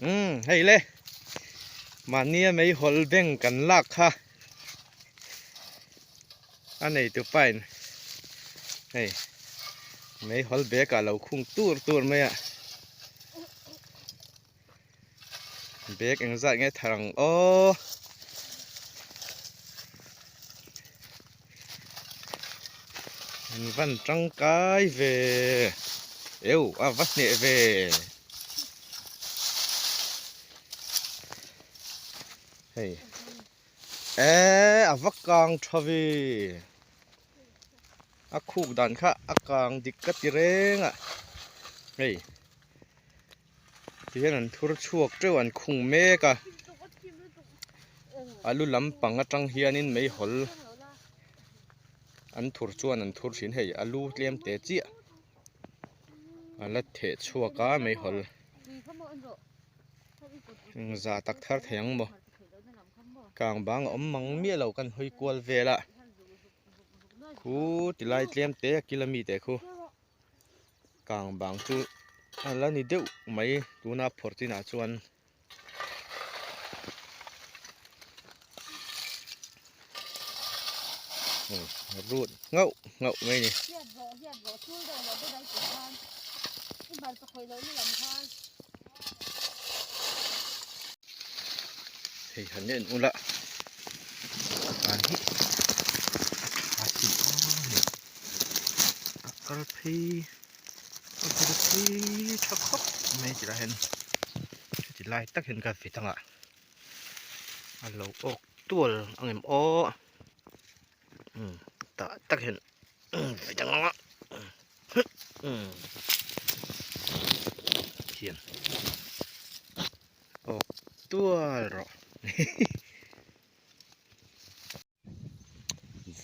Umm hei le mahnia meihawl beng kan lak kha a neitu pain hei meihawl bag ah lo khung tur tur mai a bag engzat nge thar ang aw an van tangkai ve eu a va hneh ve hei eh a va kang tha ve a khuk dan kha a kang dik ka ti reng a hei Tihian an thur chhuak teuh an khung mek a a lu lampang atang hianin meihawl an thur chuan an thur thin hei a lu tlem te chiah a la theh chhuak a meihawl engzah tak thar thei ang maw kang bang a awm mang miah lo kan hawi kual vel a khu tilai tlem te a kil ami te khu. Kang bang chu a la ni deuh mai tuna phawrh chinah chuan rut nghauh nghauh mai a ni. Hei han en ula an hi a tha tih a ni. A kal phei a kal phei tha khawp mai tilai hian heti lai tak hian ka vit ang a a lo awk tual ang em aw umm tah tak hian vit ang a umm hian awk tual rawh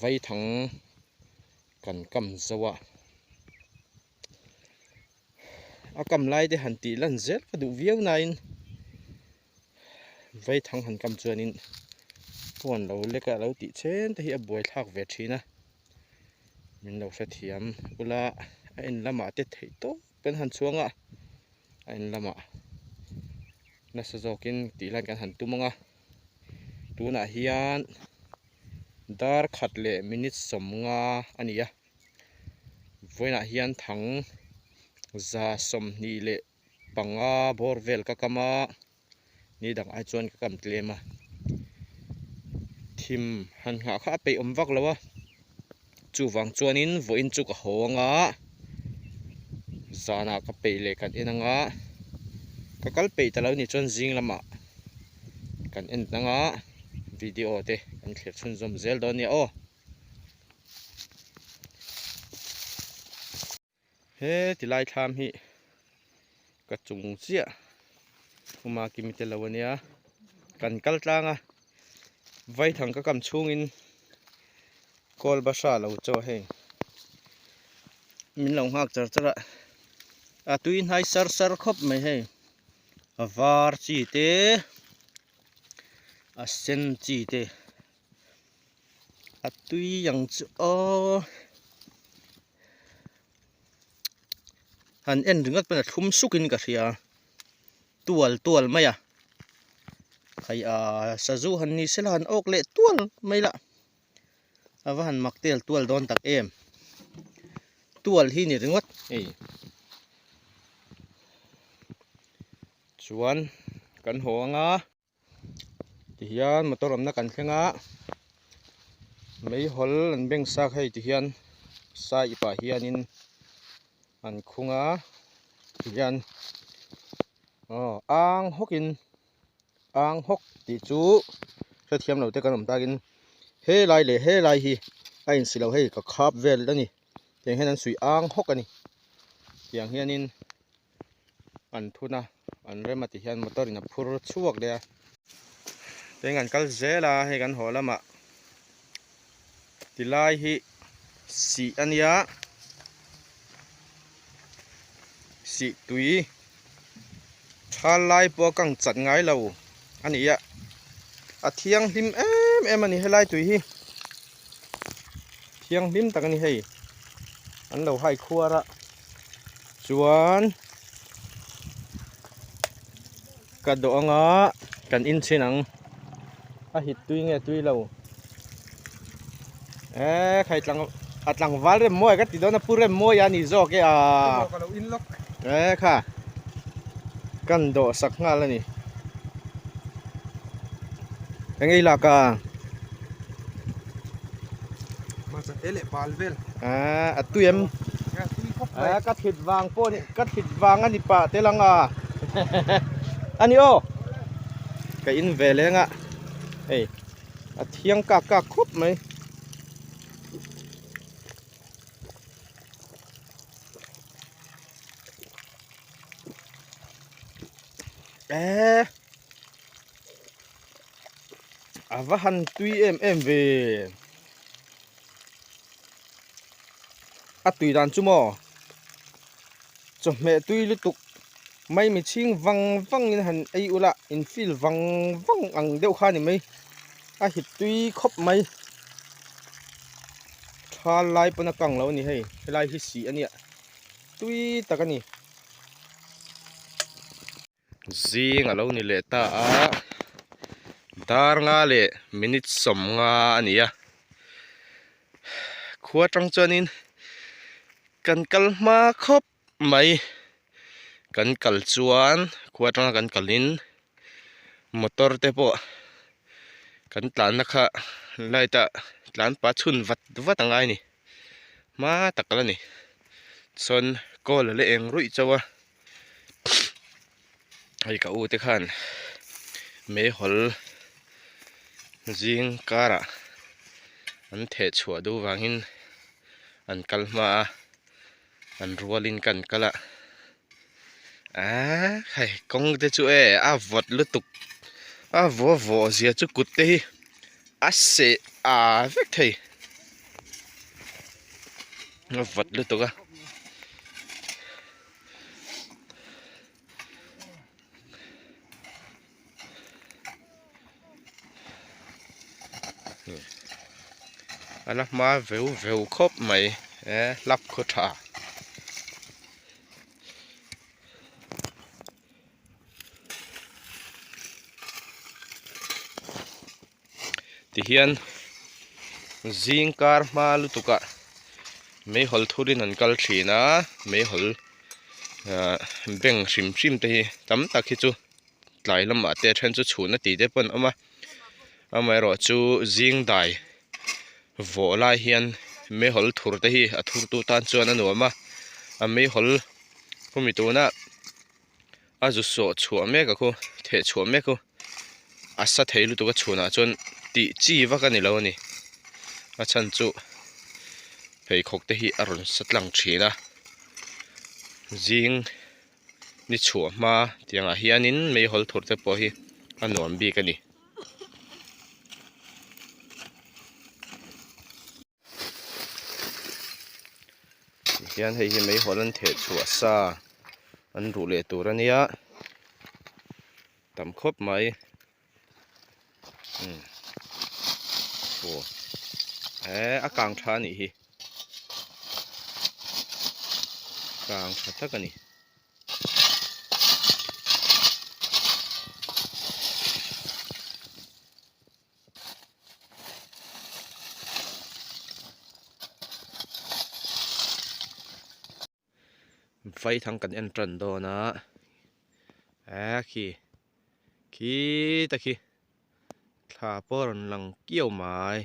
Vaithang kan kam zo a, a kam lai te han tih lan zel ka duh viau nain vaithang han kam chuanin phone lo lek a lo tih chen te hi a buai thlak ve thin a, min lo hrethiam ula a en lamah te theih tawp kan han chhuang a, a en lamah nasa zawkin tih lan kan han tum ang a. Tunah hian dar khat leh minute sawmnga a ni a, vawiinah hian thang 25 bawr vel ka kam a, ni dang ai chuan ka kam tlem a, thim han nghah kha a peih awm vak lo a, chuvang chuanin vawiin chu ka haw ang a, zanah ka peih leh kan en ang a, ka kal peih ta lo ni chuan zing lamah. Kan en tang a video te kan thlir chhunzawm zel dawn nia aw. He tilai thlam hi ka chung chiah uma kimi te lo ania kan kal tlang a vaithang ka kam chhungin kawl bahra lo chaw hei min lo nghak char char a a tui hnai sar sar khawp mai hei. A var chi te a sen chi te a tui ang chu aw han en ringawt pawn a thlum suk in ka hria tual tual mai a hei ah sazu han ni sela han awk leh tual mai lah a va han mak tel tual dawn tak em tual hi ni ringawt hei. Chuan kan haw ang a tihian motor awmna kan thleng a meihawl an beng sak hei tihian sai ipah hianin an khung a tihian aw ang hawkin ang hawk tih chu hrethiam lo te kan awm takin helai leh helai hi a insi lo hei ka khap vel a ni tiang hian an suih ang hawk a ni tiang hianin. an thun a an rem a ti hian motor in a phur chhuak leh a tin kan kal zel a hei kan haw lamah tilai hi sih a nia sih tui thal lai pawh a kang chat ngai lo a ni a a thianghlim em em a ni helai tui hi thianghlim tak a ni hei an lo hai khuar a. Chuan. Ka dawh anga kan in chhin ang. A hit tui nge tui lo. E khai tlang a tlangval rem mawi ka ti dawn a pu rem mawi a ni zawk e a. E kha kan dawh sak nghal a ni. Eng ei lak a. A tui em. Ka thlit vang pawh a ni ka thlit vang a ni pah tel ang a. A ni aw. Ka in ve leng a. Hei a thiang kak kak khawp mai. Eee a va han tui em em ve a tui dan chu maw chawhmeh tui lutuk mai mi chhing vang vang in han ei ula in feel vang vang ang deuh kha a ni mai a hit tui khawp mai thal lai pawn a kang lo a ni hei helai hi sih a nia tui tak a ni. Zing a lo ni leh ta a, dar nga leh minute 50 a ni a, khua atang chuanin kan kal hma khawp mai, kan kal chuan khua atanga kan kalin motor te pawh kan tlanna kha light ah tlan pah chhun vat vat a ngai a ni, hma tak a la ni, chuan kawl a la eng ruih chauh a. Hei ka u te khan meihawl zing karah an theh chhuah duh vangin an kal hma a an rualin kan kal a aaa hei kawng te chu e a vawt lutuk a vaw vawh zia chu kut te hi a seh a vek thei a vawt lutuk a. A la hma veu veu khawp mai e hlap khaw tha. Tihian zing kar hma lutuk ah meihawl thurin an kal thin a meihawl ah bank hrim hrim te hi tam tak hi chu tlai lamah te a then chu chhun a tih te pawh an awm a amaherawh chu zing dai vawh lai hian meihawl thur te hi a thur tu tan chuan a nuam a a meihawl khumi tuna. A zu sawh chhuah mek a khu theh chhuah mek a a sa thei lutuk a chhunah chuan tih chi vak a ni lo a ni a chhan chu pheikhawk te hi a rawn sa tlang thin a zing ni chhuah hma tiangah hianin meihawl thur te pawh hi a nuam bik a ni. Tihian hei hi meihawl an theh chhuah sa an ruh leh tur a nia tam khawp mai umm aw eh a kang tha a nih hi kang tha tak a ni. Vaithang kan en tan dawn a eh khi khi ta khi thla pawh a rawn lang kiau mai.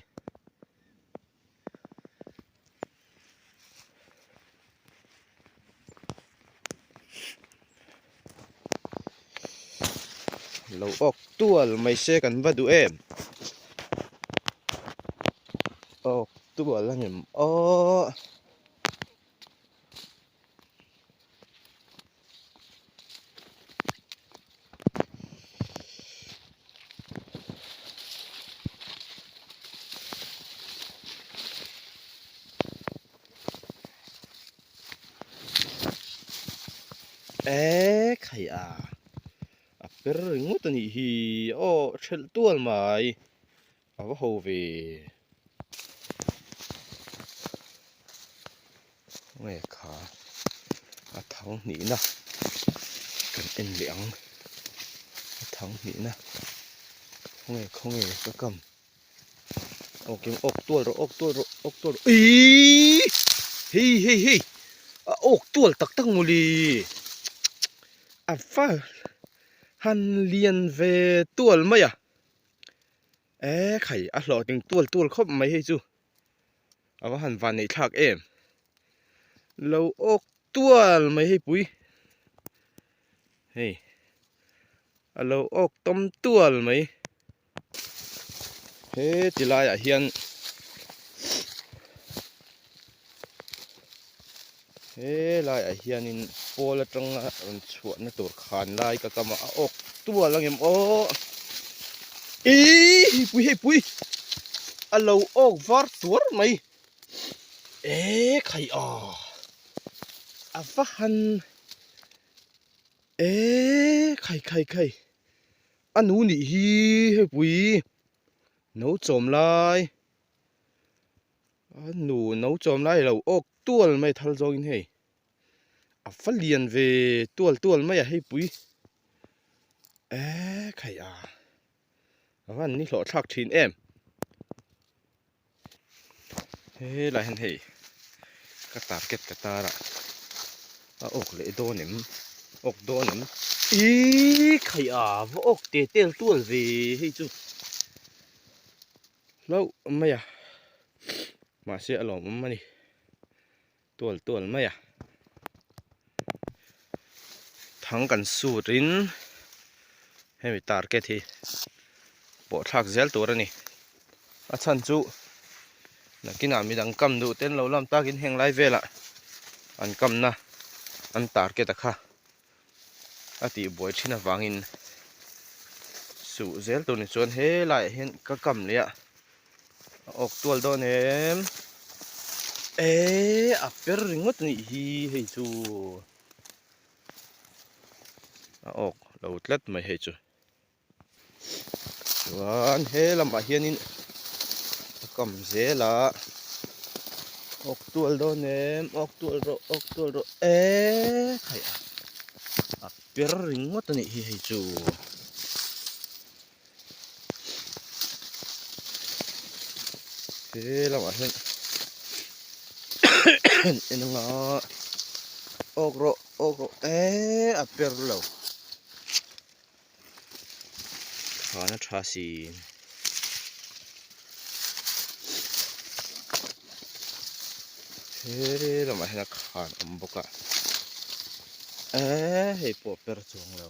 Lo awk tual mai se kan va duh em awk tual a ngem aw. Eee khai a a per ringawt a nih hi aw thelh tual mai a va ho ve nge kha a thang hnihna kan en leh ang. Thang hnihna khawnge khawnge ka kam awk in awk tual rawh awk tual rawh awk tual rawh iiii hei hei hei a awk tual tak tak mawle a va han lian ve tual mai a e khai a hlawhtling tual tual khawp mai hei chu a va han van neih thlak em lo awk tual mai hei pui hei a lo awk tawm tual mai he ti laiah hian he laiah hianin pawl atanga rawn chhuahna tur khan lai ka kam a a awk tual angem aw ihh hei pui hei pui a lo awk var tuar mai eh khai a a va han eh khai khai khai a nu nih hi hei pui no chawm lai a nu no chawm lai a lo awk tual mai thal zawngin hei a va lian ve tual tual mai a hei pui eh khai a a van ni hlawh thlak thin em helai hian hei ka target ka tar a a awk leh dawn em awk dawn em ihh khai a va awk te tel tual ve hei chu hlauh mai a mahse a lawmawm a ni. Tual tual mai a. Thang kan sut in hemi target hi pawh thlak zel tur a ni. A chhan chu nakinah midang kam duh ten lo lam takin heng lai velah an kamna an target a kha a tih buai thin avangin suh zel tur ni chuan he laiah hian ka kam leh a a awk tual dawn em eh a per ringawt a nih hi hei chu a awk lo tlat mai hei chu. Chuan he lamah hianin a kam zel a awk tual dawn em awk tual rawh awk tual rawh eee khai a a per ringawt a nih hi hei chu. He lamah hian en anga awk rawh awk rawh eee a per lo. Thana tha si. He lamah hian a khan awm bawk a. Eee hei pawh per chuang lo.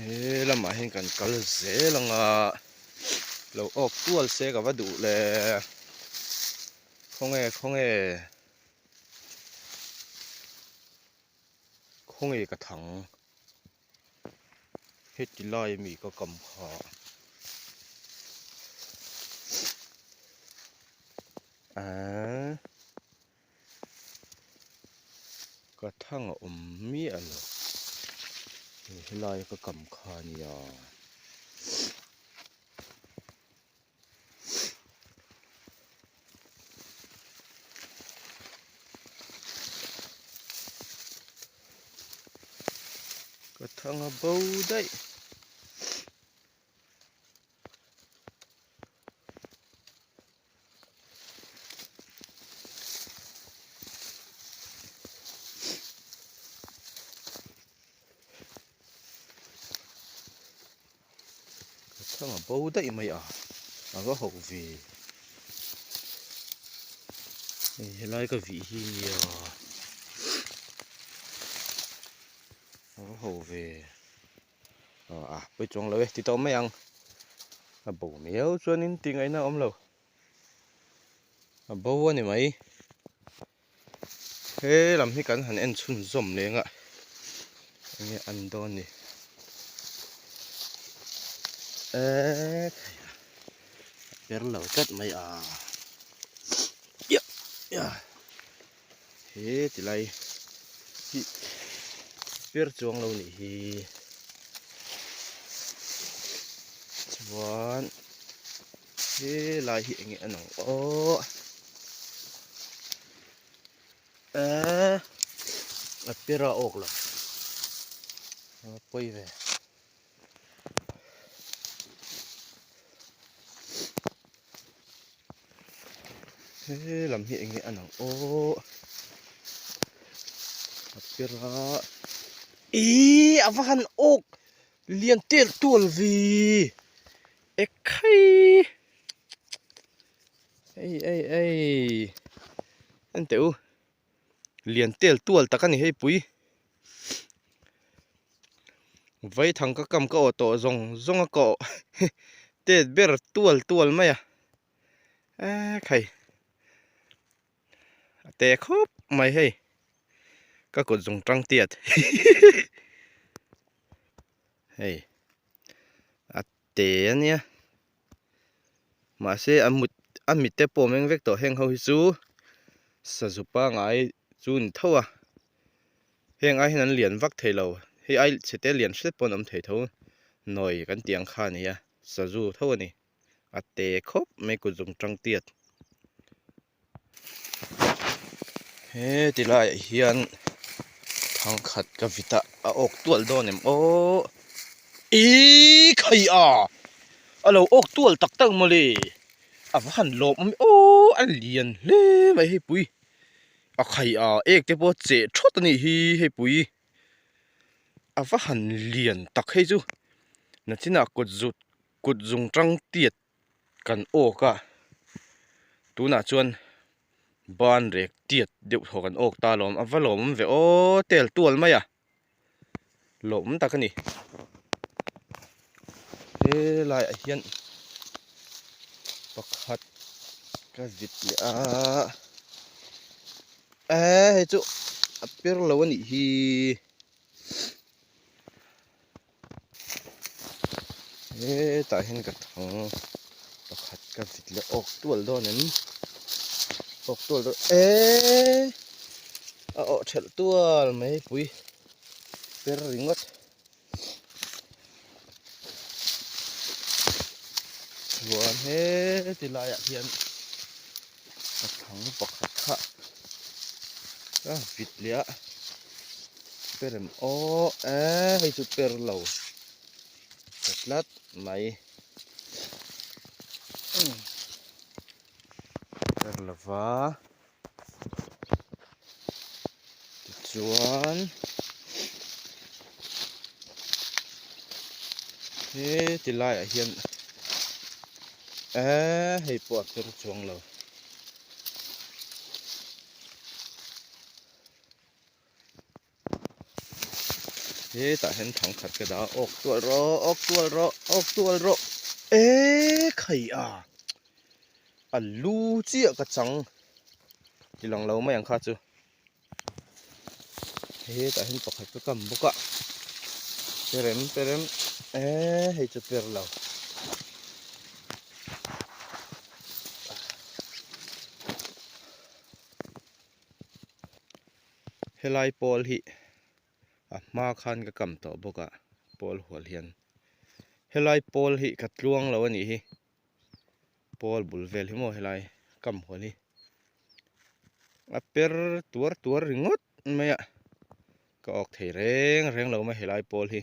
He lamah hian kan kal zel ang a lo awk tual se ka va duh le khawnge khawnge khawnge ka thang heti lai ami ka kam kha. Eee. Ka thang a awm miah lo helai ka kam kha a nia ka thang a bo daih. Ka thang a bo daih mai a a va hawk ve hei helai ka vih hi nia a va ho ve. A pawi chuang lo e ti tawh mai ang a bo miau chuanin tih ngaihna a awm lo a bo a ni mai he lam hi kan han en chhunzawm leng a enge an dawn ni eee per lo tlat mai a He ti lai hi per chuang lo nih hi chuan he lai hi enge a nang aw. Eee a per a awk lo a pawi ve. He lam hi eng nge a nang aw a per a ihh a va han awk lian tel tual ve ekhai. Ei ei ei en teh u lian tel tual tak a ni hei pui vaithang ka kam ka awh tawh zawng zawng a ka awh tet ber tual tual mai a ekhai a te khawp mai hei ka kut zawng tang tiat hei a te a nia. Mahse a mut a mit te pawh a meng vek tawh heng ho hi chu sazu pangai chu a ni tho a heng ai hian an lian vak thei lo hei ai chhe te lian hret pawh an awm thei tho nawi kan tih ang kha a ni a sazu tho a ni a te khawp mai kut zawng tang tiat. He ti laiah hian thangkhat ka vit a a awk tual dawn em aw ihh khai a a lo awk tual tak tak mawle a va han lawm awm aw a lian hle mai hei pui a khai a ek te pawh a cheh thawt a nih hi hei pui a va han lian tak hei chu nachinah kut zut kut zung tang tiat. Kan awk a, tunah chuan ban rek tiat deuh thaw kan awk ta alawm, a va lawmawm ve aw tel tual mai a, lawmawm tak a ni. Helaiah hian pakhat ka vit leh a, eh hei chu a per lo a nih hi. Hetah hian ka thang pakhat ka vit leh awk tual dawn em awk tual dawn eee a awh thelh tual mai pui per ringawt chuan heti laiah hian ka thang pakhat kha ka vit leh a. Per em aw eh hei chu per lo ta tlat mai per lova tichuan heti laiah hian eh hei pawh a per chuang lo. Hetah hian thangkhat ka dah a awk tual rawh awk tual rawh awk tual rawh eee khai a a lu chiah ka chang ti lang lo mai ang kha chu hetah hian pakhat ka kam bawk a perem perem eee hei chu per lo. Helai pawl hi a hma khan ka kam tawh bawk a pawl hual hian helai pawl hi ka tluang lo a nih hi pawl bul vel hi maw helai kam hual hi a per tuar tuar ringawt mai a ka awk thei reng reng lo mai helai pawl hi.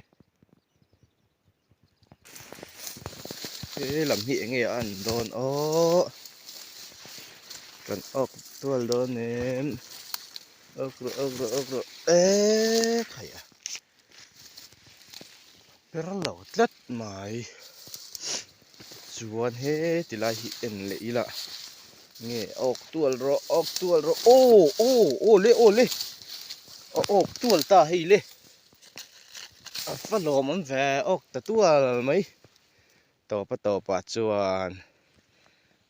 He lam hi enge a an dawn aw kan awk tual dawn em awk rawh awk rawh awk rawh eee khai a per lo tlat mai chuan he ti lai hi en leh ila nge awk tual rawh awk tual rawh aw aw aw le aw le a awk tual ta hei le. A va lawmawm ve awk ta tual mai tawp a tawpah chuan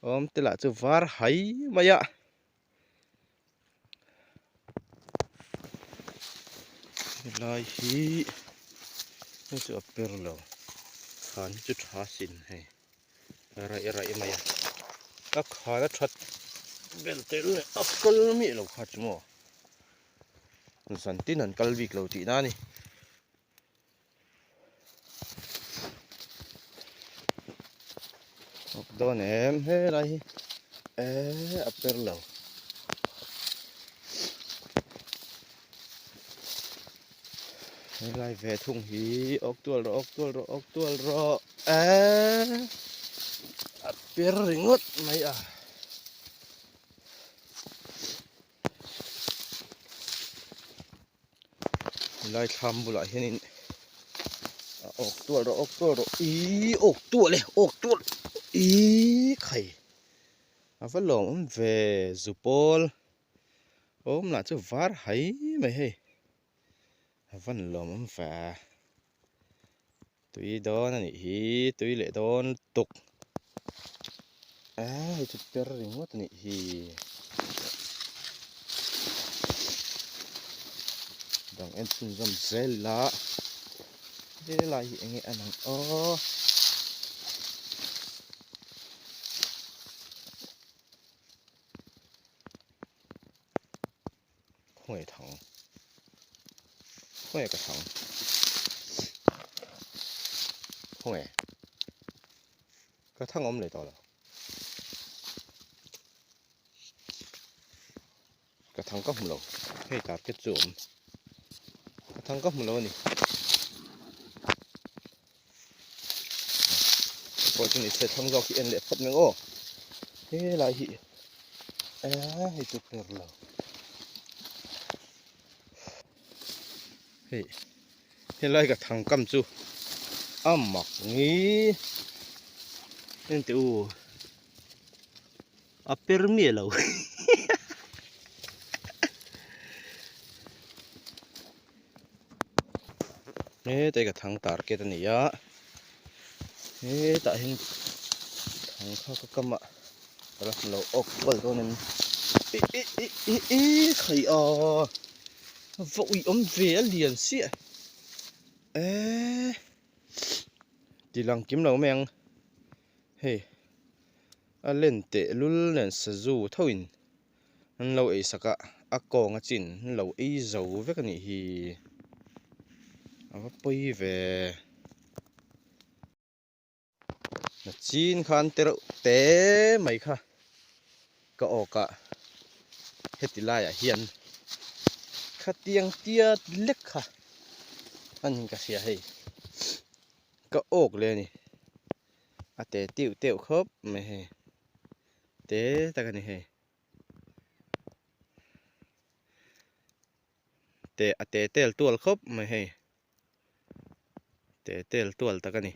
awm te lah chu var hai mai a helai hi hei chu a per lo khan hi chu tha sin hei raih raih mai a a khan a that bel tel leh a kal miah lo kha chu maw. Zan tin an kal bik lo tihna a ni. Awk dawn em helai hi eee a per lo. Helai ve thung hi awk tual rawh awk tual rawh awk tual rawh eee a per ringawt mai a. Helai thlam bulah hianin a awk tual rawh awk tual rawh ihh awk tual e awk tual ihh khai a va lawm ve zupawl awm lah chu var hai mai hei. A van lawm awm ve tui dawn a nih hi tui leh dawn lutuk eh hei chu per ringawt a nih hi dang en chhunzawm zel ila helai hi enge a lang aw. Khawngaih thang khawngaih ka thang khawngaih ka thang awm leh tawh lo ka thang ka hmu lo hei target chu awm ka thang ka hmu lo a ni pawh chu ni se thlang zawk hi en leh phawt mai aw helai hi eee hei chu per lo hei helai ka thang kam chu a mak ni en teh u a per miah lo. Hetai ka thang target a ni a hetah hian thang kha ka kam a ka la hmu lo awk kual dawn em ih ih ih ih ih khai a va ui awm ve a lian siah eee ti lang kim lo mai ang hei a len teh lul nen sazu tho in. An lo ei sak a, a kawng a chin an lo ei zo vek a nih hi. A va pawi ve. Na chin khan te reuh te mai kha ka awk a, heti laiah hian khatiang tiat lek kha a ni ka hria hei. Ka awk leh a ni. A te tiu teuh khawp mai hei. Te tak a ni hei te a te tel tual khawp mai hei te tel tual tak a ni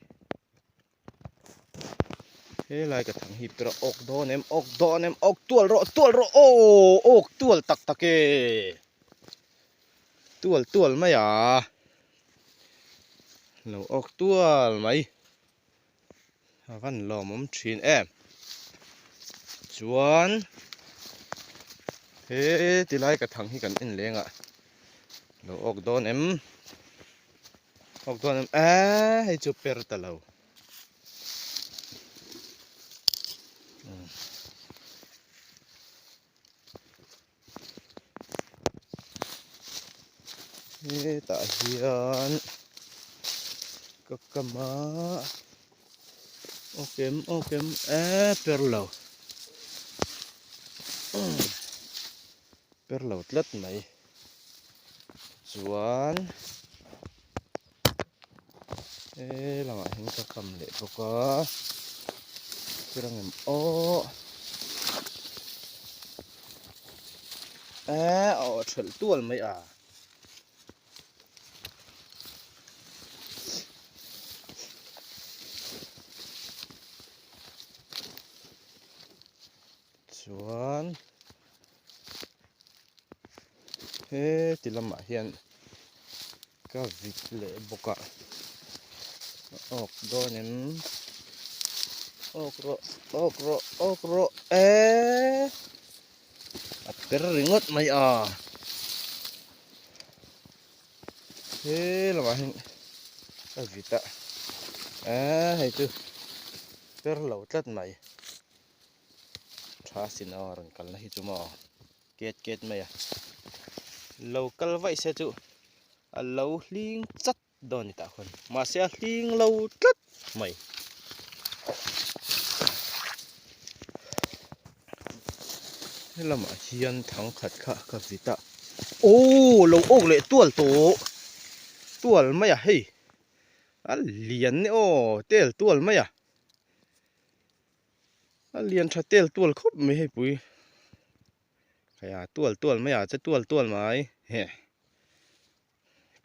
helai ka thang hip tura awk dawn em awk dawn em awk tual rawh tual rawh aw awk tual tak tak e tual tual mai a lo awk tual mai. A van lawmawm thin em. Chuan he tilai ka thang hi kan en leng a lo awk dawn em awk dawn em eee hei chu per ta lo. Hetah hian ka kam a awk em awk em eee per lo per lo tlat mai chuan he lamah hian ka kam leh bawk a thil ang em aw eee a awh thelh tual mai a. Chuan heti lamah hian ka vit leh bawk a awk dawn em awk rawh awk rawh awk rawh eee a per ringawt mai a he lamah hian ka vit a eee hei chu per lo tlat mai. Tha sin aw rawn kalna hi chu maw ket ket mai a lo kal vaih se chu a lo hling chat dawn ni tah khawn mahse a hling lo tlat mai. Helamah hian thangkhat kha ka vit a aw lo awk leh tual tawh. tual mai a hei a lian e aw tel tual mai a a lian tha tel tual khawp mai hei pui khaia tual tual mai a che tual tual mai he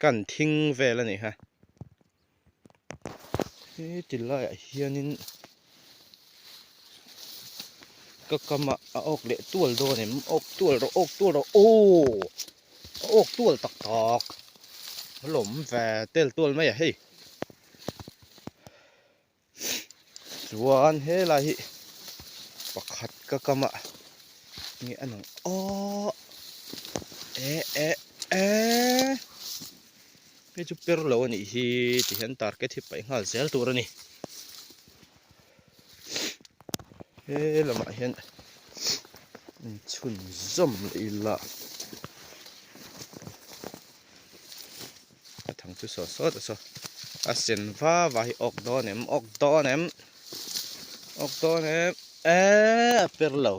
kan thing vel a ni kha heti laiah hianin ka kamah a awk leh tual dawn em awk tual rawh awk tual rawh aw a awk tual tak tak a lawm ve tel tual mai a hei chuan helai hi pakhat ka kam ah nge a nung aww eh eh eh hei chu per lo a nih hi ti hian target hi paih nghal zel tur a ni he lamah hian inchhunzawm leh ila. A thang chu sawt sawt a saw a sen va va hi awk dawn em awk dawn em awk dawn em eee a per lo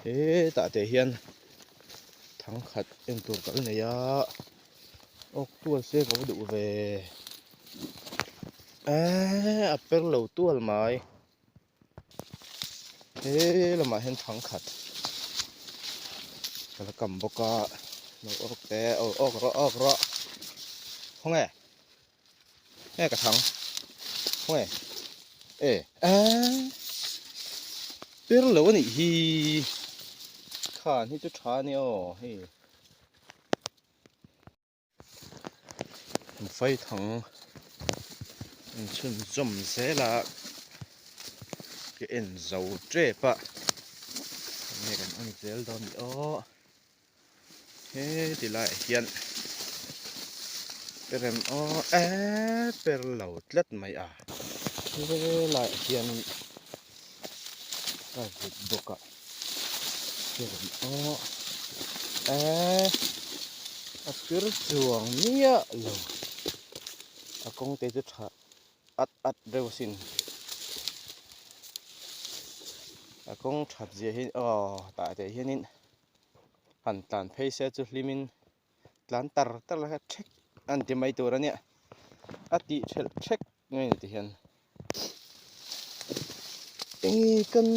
hetah te hian thang khat en tur kal nei a awk tual se ka va duh ve eee a per lo tual mai. He lamah hian thang khat ka la kam bawk a lo awk te aw awk rawh awk rawh khawnge nge ka thang khawnge e eh per lo a nih hi khan hi chu tha a ni aw hei. Vaithang inchhunzawm zel a ka en zo tep a enge kan en zel dawn ni aw heti laiah hian perem aw eee per lo tlat mai a helaiah hian ka vut bawk a. Perem aw eee a pir chuang miah lo a kawng te chu tha at at reuh asin a kawng that zia hi aw tah te hianin han tlan phei se chu hlimin tlan tar tar la kha thek an ti mai tur a nia a tih thelh thek ngei ni ti hian enge kan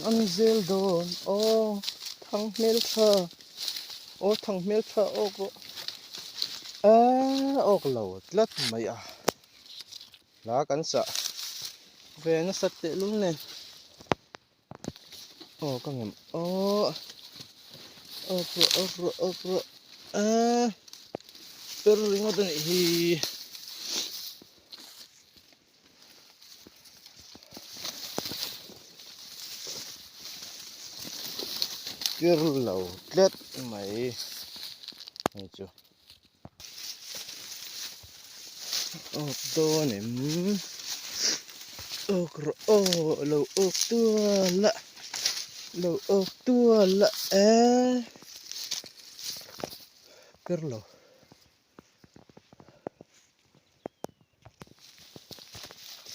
an zel dawn aw thang hmel tha aw thang hmel tha awk rawh aaa awk lo tlat mai a hla kan sah ve nasat tehlul nen. Aw ka ngem aw awk rawh awk rawh awk rawh aaa per ringawt a nih hi per lo tlat mai hei chu Awk dawn em? Awk rawh aw lo awk tual a lo awk tual a e ker lo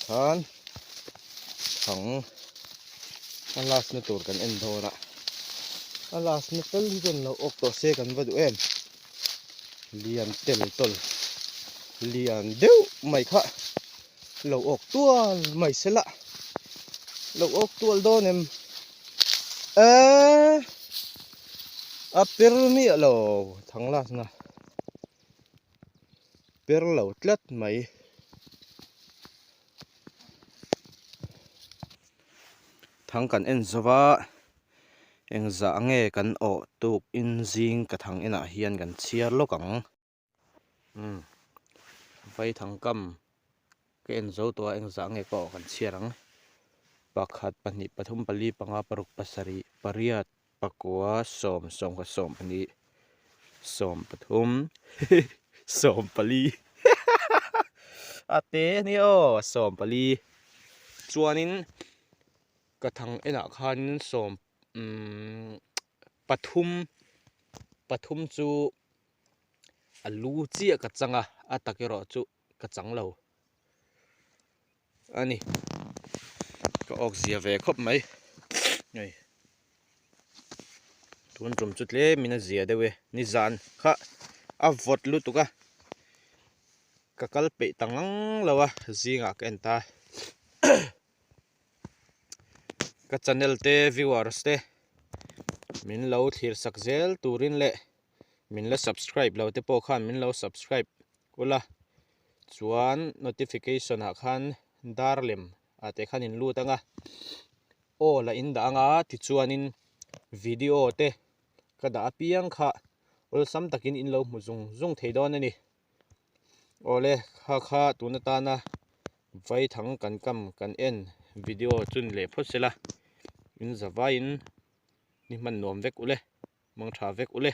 khan thang a last na tur kan en dawn a a last na tal hi chuan lo awk tawh se kan va duh em lian tel tawl lian deuh mai kha lo awk tual mai se la lo awk tual dawn em eee a per miah lo thang last na. Per lo tlat mai. Thang kan en zo va, engzah nge kan awh tuk in zing ka thang inah hian kan chhiar lawk ang. Umm vaithang kam ka en zo tawh a engzah nge ka awh kan chhiar ang. Pakhat pahnih pathum pali panga paruk pasarih pariat. Pakua sawm sawmkhat 12 13 14 a te a nia aw 14 chuanin ka thang enah khanin sawm umm pathum pathum chu a lu chiah ka chang a a tak erawh chu ka chang lo a ni ka awk zia ve khawp mai hei. Tun tum chu tlemin a zia deuh e, nizan kha a vawt lutuk a, ka kal peih ta ngang lo a, zingah ka en ta. Ka channel te viewers te min lo thlir sak zel turin leh min la subscribe lo te pawh khan min lo subscribe ula chuan notification ah khan dar lem ah te khan in lut ang a aw la in dah anga tichuanin video te ka dah apiang kha awlsam takin in lo hmu zung zung thei dawn a ni. Awle kha kha tun atana vaithang kan kam kan en video chu ni leh phawt sela in zavaiin ni hman nuam vek ule mangtha vek ule.